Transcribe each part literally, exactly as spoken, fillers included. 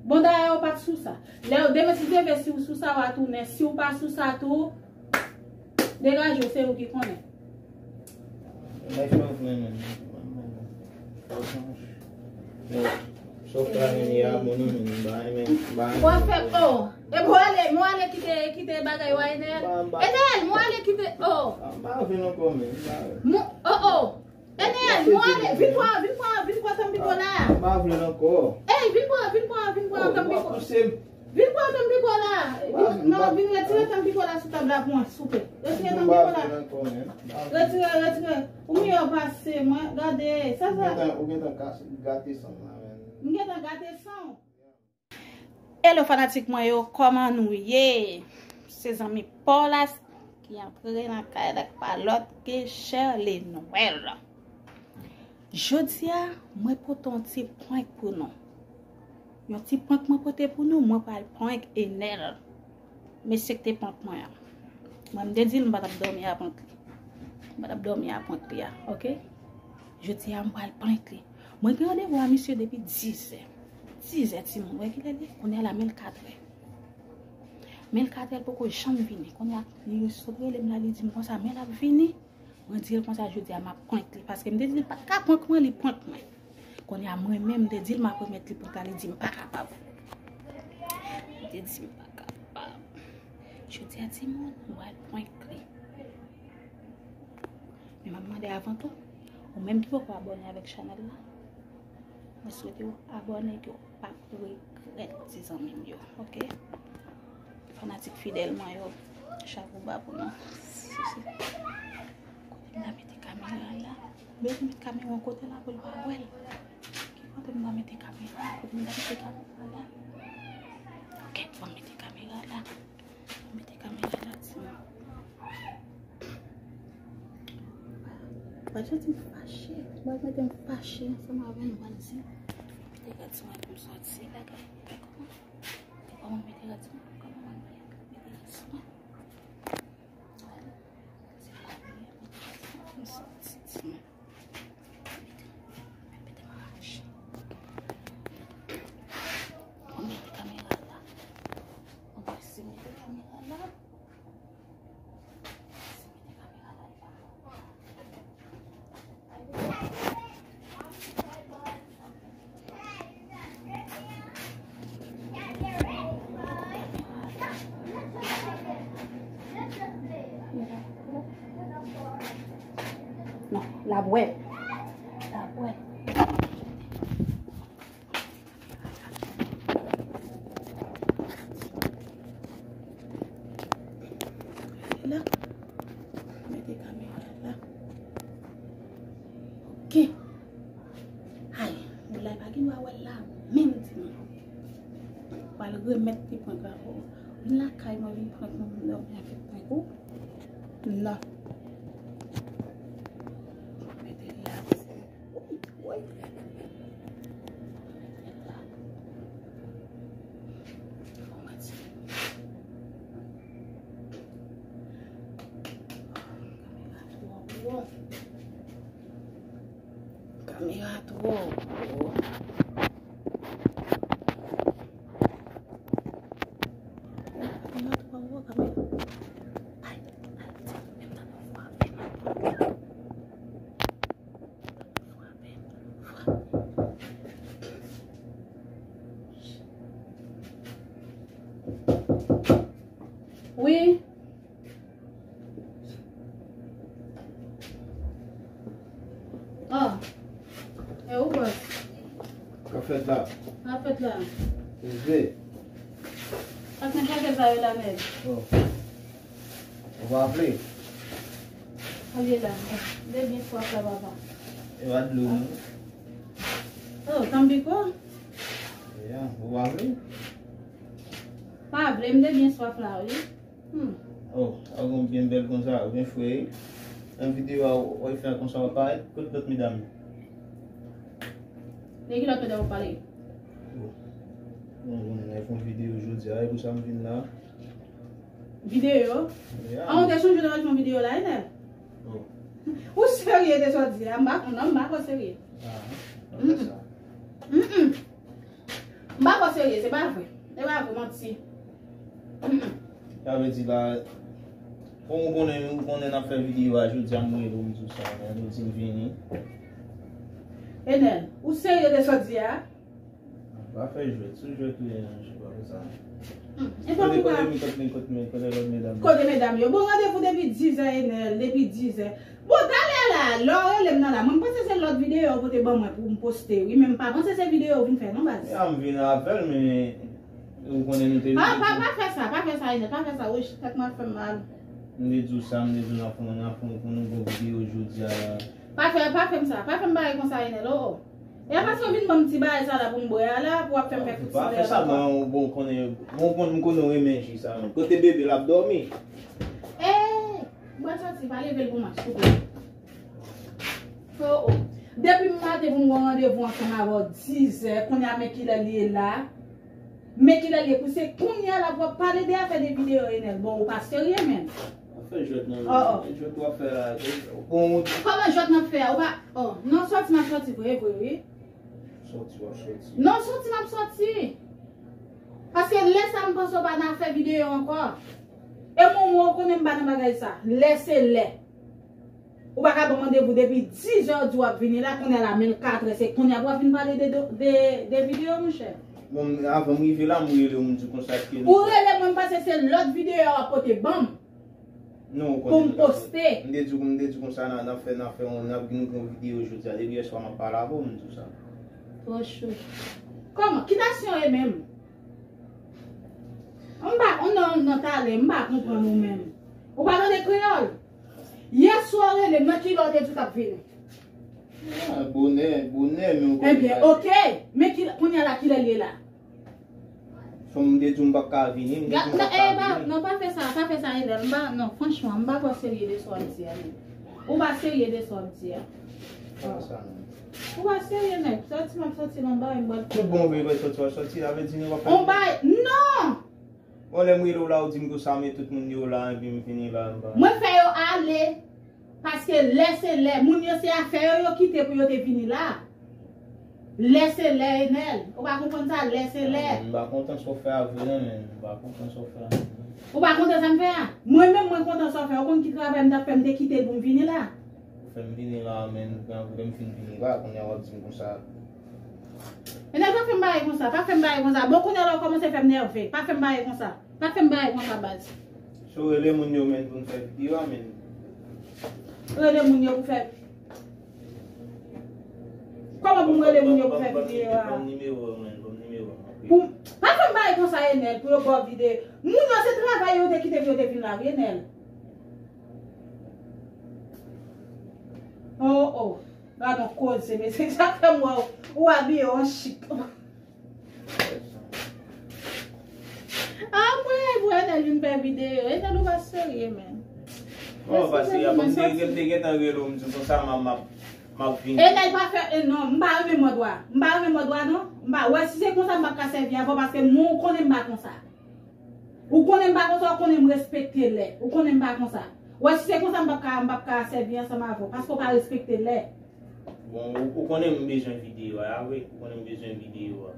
Bon, dayè, ou pa t sou sa. Lè w demen, si Dye vle, si w sou sa, w a tounen. Si w pa sou sa tou, degaje w, se ou ki konnen. Life love, man, man. Yo, so far, men, ya, bon, non, men, ba, men, ba, w a fè, oh, e bon, ale, mwen ale kite, kite bagay, wa, Enel. Enel, mwen ale kite, oh. M pa vle ankò, men, m pa vle. Mwen, oh, oh. Enel, mwen ale, vin pran, vin pran, vin pran tanbiko la. M pa vle ankò. Ey, vin pran, vin pran, vin pran tanbiko. Vin pran tanbiko la. Non, vin retire tanbiko la sou tab la pou mwen, souple. Retire tanbiko la. Retire, retire. Ou miyò pase mwen. Gade, sa, sa. Ou gentan, ou gentan gate san m la, men. M gentan gate san w. Hello fanatik mwen yo, kòman nou ye? Se zanmi pa w la ki antre nan kay la, k pa lòt ke Shirley Noël. Jodi a, mwen pote yon ti prank pou nou. Yon ti prank mwen pote pou nou, mwen pral prank Enel. Mesye k te prank mwen an. Mwen, m te di l m pa t ap dòmi a prank li. M pa t ap dòmi a prank li a, oke? Jodi a, m pral prank li. Mwen gen randevou a misye depi dizè. Dizè, timoun. Wè kilè l ye? Kounye a la, men l katrè. Men l katrè, l poko janm vini. Kounye a, li sot rele m la, li di m konsa, men l ap vini. Mwen di l konsa, jodi a, m ap prank li. Paske m te di l pa t ka prank mwen, li prank mwen. Kounye a, mwen menm, m te di l m ap remèt li prank la, li di m pa kapab. Li te di m pa kapab. Jodi a, timoun, m pral prank li. Men m ap mande avan tou, ou menm ki poko abòne avèk chanèl la, mwen swete w abòne, ke w p ap regrèt, ti zanmi m yo, oke? Fanatik fidèl mwen yo, chapo ba pou nou. Kote m ta mete kamera la? Bezwen met kamera yon kote la pou l pa wè l. Ki kote m ta mete kamera? Kote m ta mete kamera la? Oke, ban m mete kamera la. Ban m mete kamera la, timoun. Pa janti m fache. Pa mete m fache ansanm avè m, ban m di. Mete rad sou mwen pou m sòti la, gade. Kòman? Kòman mete rad sou mwen? Kòman mwen mete rad sou mwen? Non, l ap wè. L ap wè. La. Mete kamera la. Oke. Ay, moun la pa gen dwa wè l la menm, timoun. Pral remèt li prank la pou ou. Vin lakay mwen, vin prank mwen, vin dòmi avèk prank ou. Non. Mete l la. Woy, woy. Kamera twò wo. Kamera twò wo. Kamera twò wo, kamera. Ay, ay, ti, menm tan nan fwa, menm. Wi. Ah. E ou bòs? K ap fèt la? K ap fèt la? Rive. Ak nan kèk sa yo la nèg. Oh. Ou pa vle? Al ye la. M te byen swaf la, papa. E pa dlo, non? Oh, tanbiko? Ya, ou pa vle? Pa vle, m te byen swaf la, wi. Hmm. Oh, sa w gen byen bèl konsa, ou byen fre. Nan videyo a, w ap fè konsa, w ap parèt. Kote lòt medam yo? De ki lòt medam w ap pale? Oh. Bon, bon, nou fè yon videyo jodi a, e pou sa m vin la. Videyo? Ya. Ah, ou te sonje nou al fè yon videyo la, Enel? Oh. Ou serye de sa w di a? M pa konn, non, m pa twò serye. Ah, non, fè sa. Mm-mm. M pa kwè w serye, se pa vre. Se pa vre, manti. Mm, mm. Sa vle di la, bon, ou konnen, ou konnen n ap fè videyo a, jodi a m rele w, m di w sa, men ou di m vini. Enèl, ou serye de sa w di a? Pa fè jwèt, sou jwèt ou ye nan, je pa fè sa. Hmm, e pa pou pa. Kote, kote, kote, kote, kote lòt medam yo? Kote medam yo? Bon, randevou depi dizè, Enèl, depi dizè. Bon, talè la, lè w rele m nan la, mwen m panse se lòt videyo ou pote ban mwen pou m poste, wi, men m pa panse se videyo ou vin fè, non, baz. Ya, m vin avè l, men ou konnen nou te... Ah, pa, pa fè sa, pa fè sa, Enèl, pa fè sa, wi, tèt mwen ap fè m mal. M te di w sa, m te di w n ap fè, n ap fè, pou nou gon videyo jodi a la. Pa fè, pa fè m sa, pa fè m bagay konsa, Enèl, oh, oh. E apa si w vin ban m ti bagay sa la pou m bwè a la, pou w ap fè m fè fout ti lè ankò? Pa fè sa, mwen, bon, konnen, bon, konnen, m konnen w renmen ji sa, men. Kote bebe l ap dòmi? Ey, m pral soti, pa leve l pou mwen, souple. Oh, oh. Depi m maten pou m gen yon randevou ansanm avè w dizè, kounye a men kilè l ye la. Men kilè l ye, pou se kounye a la pou w ap pale de afè de videyo, Enèl. Bon, ou pa serye, menm. Ou fè jwèt nan... Oh, oh. Jwèt w ap fè la. Bon, ou... Kòman jwèt m ap fè a? Ou pa... Oh, non, sòti m ap sòti vre, vre, wi. Sòti w ap sòti. Non, sòti m ap sòti. Paske lè sa m panse w pa nan afè videyo ankò. E mwen, mwen, ou konnen m pa nan bagay sa. Lè se lè. Ou pa ka ban m randevou depi dizè w di w ap vini la, kounye a la, men l katrè, se kounye a pou w ap vin pale de, de, de, de videyo, monchè. Bon, avan m rive la, m rele w, m di w konsa ke nou... Ou rele mwen, m panse se lòt videyo w ap pote ban m. Non, ou konnen pou m poste. M te di w, m te di w konsa, n a, n ap fè, n ap fè, n ap gen yon videyo jodi a, depi yèswa m ap pale avè w, m di w sa. Twò cho. Kòman? Ki nasyon w ye menm? M pa, non, non, talè, m pa konprann ou menm. Ou pa tande kreyòl? Yèswa w rele m, nan kilè w te di w t ap vini? Ah, bonè, bonè, men ou konnen... Ebyen, ok. Men ki, kounye a la, kilè l ye la? Fanm, m te di w m p ap ka vini, m te di w m p ap ka vini. Non, pa fè sa, pa fè sa, Enèl. M pa, non, franchman, m pa kwè w serye de sa w ap di a, non. Ou pa serye de sa w ap di a. Kòman sa, non? Ou pa serye, nèg. Sòti, m ap sòti nan bagay, m pral... Tout bon, vre, vre, sòti, w ap sòti, sa vle di nou p ap fè... On bagay, non! Bon, lè m rele w la, ou di m konsa, men tout moun yo la, epi m vini la, m pa... Mwen fè yo ale. Paske lè se lè, moun yo se afè yo yo kite pou yo te vini la. Lè se lè, Enèl. Ou pa konprann sa, lè se lè. Ah, m pa kontan sa w fè a vre non, men. M pa kontan sa w fè a non. Ou pa kontan sa m fè a? Mwen menm, mwen kontan sa w fè. Ou konn ki travay m t ap fè, m te kite l pou m vini la. Ou fè m vini la, men, lè m fin vini la, kounye a w ap di m konsa. Enèl, pa fè m bagay konsa, pa fè m bagay konsa. Bon, kounye a la, ou kòmanse fè m nève. Pa fè m bagay konsa. Pa fè m bagay konsa, baz. So, rele moun yo, men, pou n fè videyo a, men. Rele moun yo pou fè... Kòman pou m rele moun yo pou fè videyo a? Ban m nimewo w, men, ban m nimewo w. Pou, pa fè m bagay konsa, Enèl, pou yo ba w videyo. Moun yo se travay yo te kite pou yo te vin la, wi, Enèl. Oh, oh. Gad yon koze, mesye, sa fè m wè w, ou abiye an chik. Apre, pou Enèl vin fè videyo. Enèl, ou pa serye, men. Bon, paske a, bon, m te, m te gentan rele w, m di konsa, m ap, m ap, m ap vini. Enèl pa fè, e non, m pa renmen mòd ou a. M pa renmen mòd ou a, non. M pa, wè, si se konsa, m p ap ka sèvi avè w, paske mwen, ou konnen m pa konsa. Ou konnen m pa konsa, ou konnen m respekte lè. Ou konnen m pa konsa. Wè, si se konsa, m p ap ka, m p ap ka sèvi ansanm avè w, paske w pa respekte lè. Bon, ou, ou konnen m bezwen videyo a, wi. Ou konnen m bezwen videyo a.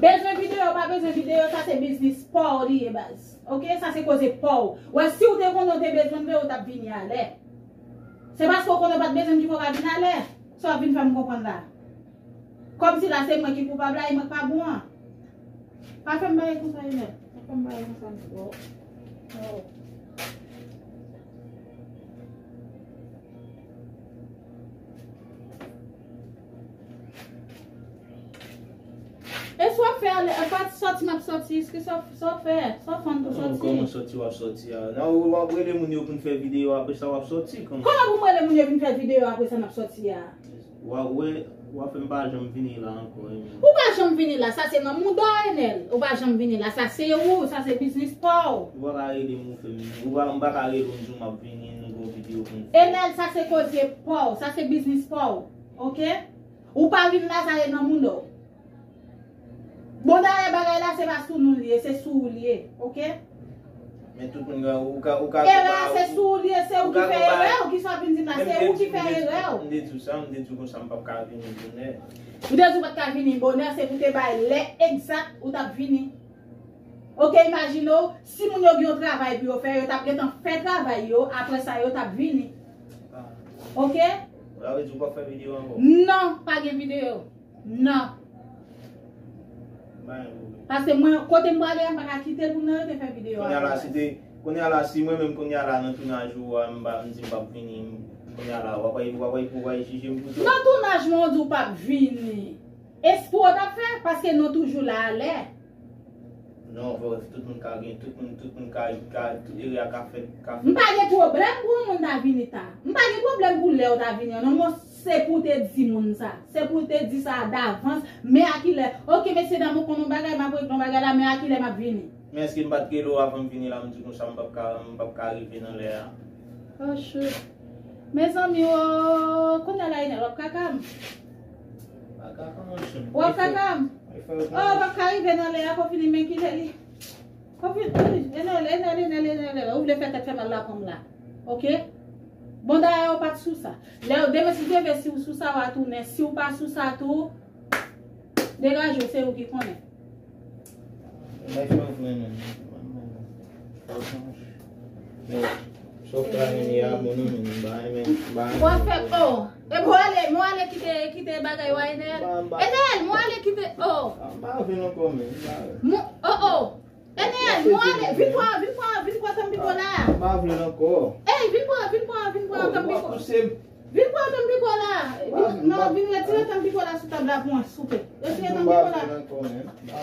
Bezwen videyo, pa bezwen videyo, sa se biznis pa w li ye, baz. Oke? Sa se koze pa w. Wè, si w te konnen w te bezwen m vre, ou t ap vini alè. Se paske w konnen w pa t bezwen m ki fè w pa vin alè. Sa w ap vin fè m konprann la. Kòmsi la se mwen ki koupab la, e mwen k pa bon an. Pa fè m bagay konsa, Enèl. Pa fè m bagay konsa, non. Oh. Oh. E sa w ap fè a, e pa sòti m ap sòti, èske sa, sa w fè, sa w fann pou sòti? Kòman sòti w ap sòti a? Nan, w ap rele moun yo pou n fè videyo, apre sa w ap sòti, kòman? Kòman pou m rele moun yo vin fè videyo, apre sa n ap sòti a? W a wè, w a fè m pa janm vini la ankò, Enèl. Ou pa janm vini la, sa se nan mouda w, Enèl. Ou pa janm vini la, sa se ou, sa se biznis pa w. Ou pa ka rele m, ou fè m, ou pa, m pa ka rele w, m di w m ap vini, nou gon videyo pou n fè. Enèl, sa se koze pa w, sa se biznis pa w, oke? Ou pa vin la, sa se nan mouda w. Bon, dayè bagay la, se pa sou nou l ye, se sou ou l ye, oke? Men tout moun gen, ou ka, ou ka Erè a se sou ou li ye, se ou ki fè erè, ou ki sa w vin di m la, se ou ki fè erè. M te di w sa, m te di w konsa m p ap ka vini bonè. Ou te di w pa t ka vini bonè, se pou te bay lè egzak ou t ap vini. Oke, imajine w, si moun yo gen yon travay pou yo fè, yo t ap gentan fè travay yo, apre sa yo t ap vini. Oke? Sa vle di ou p ap fè videyo ankò? Non, pa gen videyo. Non. Pa gen pwoblèm. Paske mwen, kote m prale a, m pa ka kite l pou m nan rete fè videyo a. Kounye a la, si te, kounye a la, si mwen menm kounye a la nan tounaj ou a, m pa, m di m p ap vini, kounye a la, w ap, w ap, w ap, w ap jije m pou sa? Nan tounaj mwen, ou di w p ap vini. Espre w t ap fè, paske nou toujou la alè. Non, vre, tout moun ka gen, tout moun, tout moun ka, ka, tout erè a ka fèt, ka fèt. M pa gen pwoblèm pou yon moun ta vini ta. M pa gen pwoblèm pou lè w ta vini an, non, mwen se pou w te di moun sa. Se pou w te di sa davans, men a kilè. Oke, mesye dam, ou konn yon bagay, m ap regle yon bagay la, men a kilè m ap vini. Men èske m pa t rele w avan m vini la, m di konsa m p ap ka, m p ap ka rive nan lè a? Oh, shoot. Mezanmi, oh, kounye a la, Enèl, w ap kaka m? Pa kaka, monchè. W ap kaka m? Oh, w ap ka rive nan lè a, konfini, men kilè li. Konfini, Enèl, Enèl, Enèl, Enèl, Enèl, ou vle fè tèt fè mal la pou m la. Oke? Bon, dayè, ou pa t sou sa. Lè, demen si Dye vle, si w sou sa, w a tounen. Si w pa sou sa tou, degaje w, se ou ki konnen. Bay fè w vre menm. Sa w ta renmen a, bon, non, menm, m pa renmen, m pa renmen. W ap fè, oh. E bon, ale, mwen ale kite, kite bagay wa, Enèl. Enèl, mwen ale kite, oh. M pa vle ankò, menm, m pa vle. Mwen, oh, oh. Enèl, mwen ale, vin pran, vin pran, vin pran tanpiko la. M pa vle l ankò. Ey, vin pran, vin pran, vin pran tanpiko. Vin pran tanpiko la. Vin, non, vin retire tanpiko la sou tab la pou mwen, souple. Retire tanpiko la.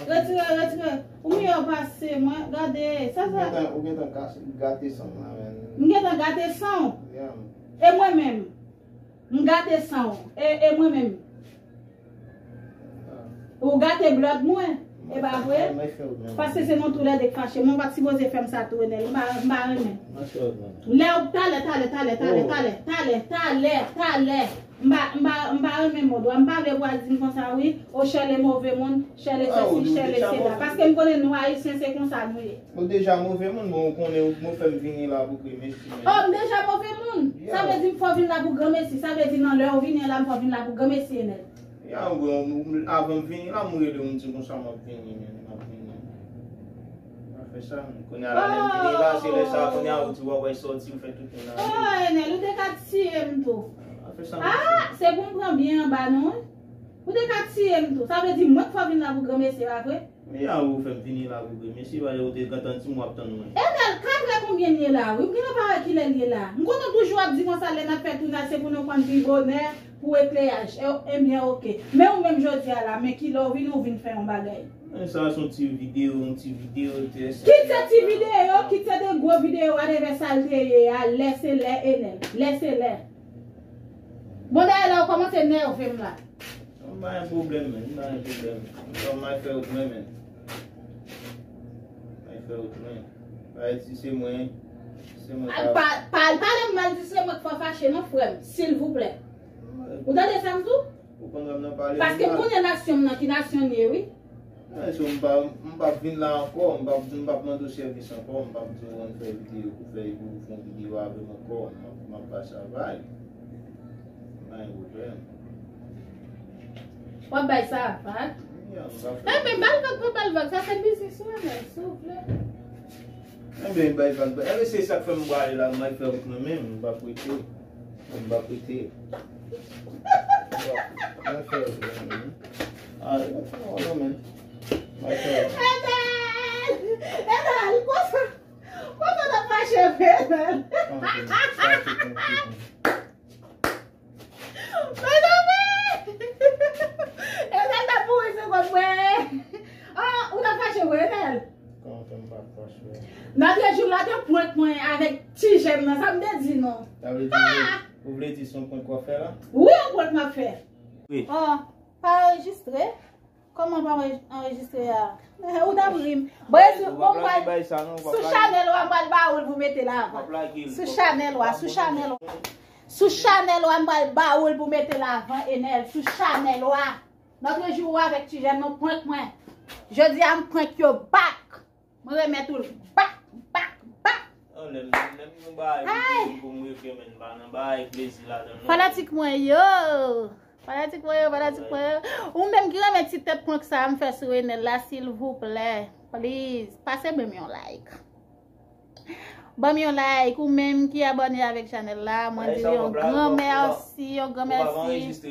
Retire, retire. Ou miyò pase mwen. Gade, sa, sa. Ou gentan, ou gentan kase, gate san m la, menm. M gentan gate san w. E mwen menm. M gate san w. E, e mwen menm. Ou gate blòd mwen, e pa vre? Paske se nou toulède k fache. Mwen pa t sipoze fè m sa tou, Enèl. M pa, m pa renmen. Lè w, talè, talè, talè, talè, talè, talè, talè, talè. M pa, m pa, m pa renmen mòd ou a. M pa vle pou al di m konsa, wi. O, Shirley move moun, Shirley sesi, Shirley sela. Paske m konnen nou Ayisyen, se konsa nou ye. Ou deja move moun, bon, ou konnen ou fè m vini la pou granmesi, men. Oh, m deja move moun. Sa vle di m fè w vin la pou granmesi. Sa vle di nan lè w vini an la, m fè w vin la pou granmesi, Enèl. Ya, bon, avan m vini la, m rele w, m di konsa m ap vini, men, m ap vini. Pa fè sa, men. Kounye a la, lè m vini la, se lè sa, kounye a, ou di w ap sòti, ou fè tout moun la. Oh, Enèl, ou te ka tiye m tou. Pa fè sa, men. Ah, se pou m pran byen anba, non? Ou te ka tiye m tou. Sa vle di mwen k fè w vin la pou granmesi, pa vre? Men a ou fè m vini la pou granmesi, paske ou te gentan di m w ap tann mwen. Enèl, kat è konbyen l ye la? Wi, m gentan pa wè kilè l ye la. M konnen w toujou ap di konsa lè n ap fè tounaj, se pou nou konn pi bonè pou ekleyaj. E, ebyen, oke. Men ou menm jodi a la, men kilè w vini, ou vin fè yon bagay. Men sa se yon ti videyo, yon ti videyo, te... Kit se ti videyo, kit se de gwo videyo, whatever sa l te ye a, lè se lè, Enèl. Lè se lè. Bon, dayè la, ou kòmanse nève m la. M pa gen pwoblèm, men. M pa gen pwoblèm. M pa, m ap fè wout mwen, men. M ap fè wout mwen. Pa di se mwen, se mwen k ap... Pa, pa, pale m mal, di se mwen k fè w fache, non, frè m, silvouplè. Ou tande sa m di w? Ou konn wè m nan pale. Paske m konnen nasyon m nan ki nasyon l ye, wi. Nan, so m pa, m p ap vin la ankò, m p ap, m p ap mande w sèvis ankò, m p ap di w ann fè videyo pou fè, pou fè yon videyo avè m ankò, m ap, m ap ba sa vag. M pa gen pwoblèm. W ap bay sa vag? Ya, m pa fè. Enben, ba l vag, pa ba l vag. Sa se biznis ou, Enèl, silvouplè. Enben, bay vag, bay. Enben, se sa k fè m prale la, m al fè wout mwen menm, m p ap rete. M p ap rete. M ap fè wout mwen menm. Ah, m ap fè wout mwen menm. M ap fè wout mwen. Enèl! Enèl, konsa, konsa w t ap fache vre, Enèl. Tranquille, tranquille, tranquille. Mezanmi! Enèl t ap mouri sou kont mwen. Ah, ou t ap fache vre, Enèl? Kòman fè m pa fache? Lòt jou la te prank mwen avèk ti jèn nan, sa m te di nou. Sa vle di, ou vle di se yon prank w ap fè la? Wi, yon prank m ap fè. Wi. Oh, pa anrejistre. Kòman pa anrejistre a? Eh, ou t ap ri m. Bon, sou chanèl wa, m pral ba ou l pou mete l avan. Sou chanèl wa, sou chanèl wa. Sou chanèl wa, m pral ba ou l pou mete l avan, Enèl. Sou chanèl wa. Lòt jou ou avèk ti jèn nou prank mwen. Jodi a, m prank yo back. Mwen remèt ou l back, back, Lè m, lè m gen yon bagay pou m, pou m regle, men m pa nan bagay plezi ladan l non. Fanatik mwen yo! Fanatik mwen yo, fanatik mwen yo. Ou menm ki renmen ti tèt prank sa a m fè sou Enel la, silvouplè, please, pase ban m yon like. Ban m yon like, ou menm ki abòne avèk chanèl la, mwen di yon gran mèsi, yon gran mèsi.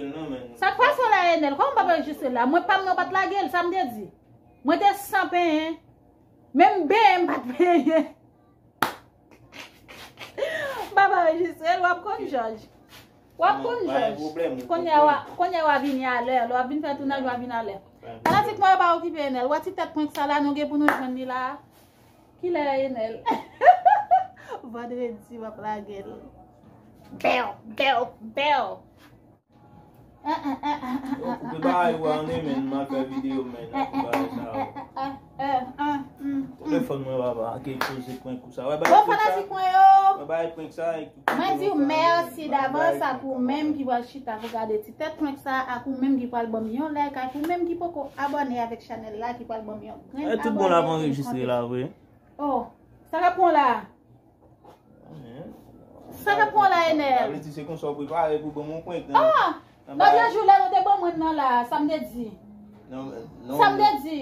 Sa k pase w la, Enel? Kòman m p ap anrejistre l la? Mwen pa m nan, w pa t lage l, sa m te di. Mwen te san penyen. Menm benyen m pa t benyen. M pa anrejistre l, w ap konn jòj. W ap konn jòj. Kounye a w a, kounye a w a vini alè, lè w ap vin fè tounaj, w a vin alè. Fanatik mwen yo pa okipe Enel. Wè ti tèt prank sa la, nou gen pou nou jwenn li la. Kilè Enel? Vandredi, w ap lage l. Bèw, bèw, bèw. Yo koupe bagay ou a, men m al fè videyo, men, ak bagay sa yo. Telefòn mwen, papa, ke poze prank ou sa. Bon, fanatik mwen yo. Wè bagay prank sa. Mwen di w mèsi davans ak ou menm ki pral chita pou gade ti tèt prank sa, ak ou menm ki pral ban m yon like, ak ou menm ki poko abòne avèk chanèl la, ki pral ban m yon grenn abòne. Tout bon la, anrejistre la, vre. Oh, sa k ap pran la? Sa k ap pran la, Enel? Sa vle di se konsa w prepare pou ban m yon prank, non? Ah! Lòt jou lè nou te ban mwen nan la, sa m te di? Sa m te di?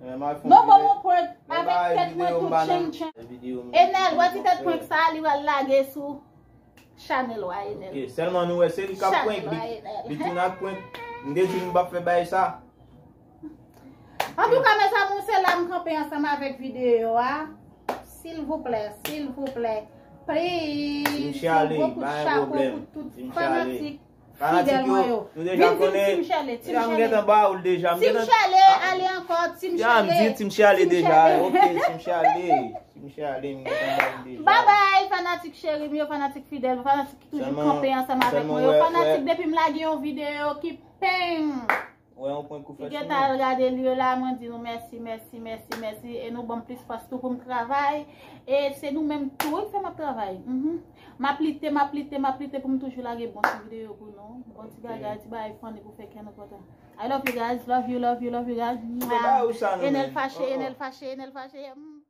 Nou ban m yon prank avèk tèt mwen tou tchenn tchenn. Enel, wè ti tèt prank sa, li pral lage sou chanèl ou a, Enel. Ok, sèlman nou wè se li k ap prank, li, li vin ak prank. M te di m p ap fè bagay sa. Antouka, mes amours, se la m kanpe ansanm avèk videyo a. Silvouplè, silvouplè. Please, yon gwo kout chapo pou tout fanatik fidèl mwen yo. Vin di m Team Shirley, Team Shirley. Team Shirley, ale ankò, Team Shirley. Team Shirley. Bye bye, fanatik cheri m yo, fanatik fidèl, fanatik ki toujou kanpe ansanm avèk mwen yo, fanatik depi m lage yon videyo ki peng. Wè yon prank ou fè sou mwen. Ki gentan al gade l yo la, mwen di nou mèsi, mèsi, mèsi, mèsi. E nou ban m plis fòs tou pou m travay. E se nou menm tou wi k fè m ap travay. Mhm. M ap lite, m ap lite, m ap lite pou m toujou lage bon ti videyo pou nou. Bon ti bagay, ti bagay funny pou fè kè nou kontan. I love you guys, love you, love you, love you guys. Mwah. Enel fache, Enel fache, Enel fache. Mm.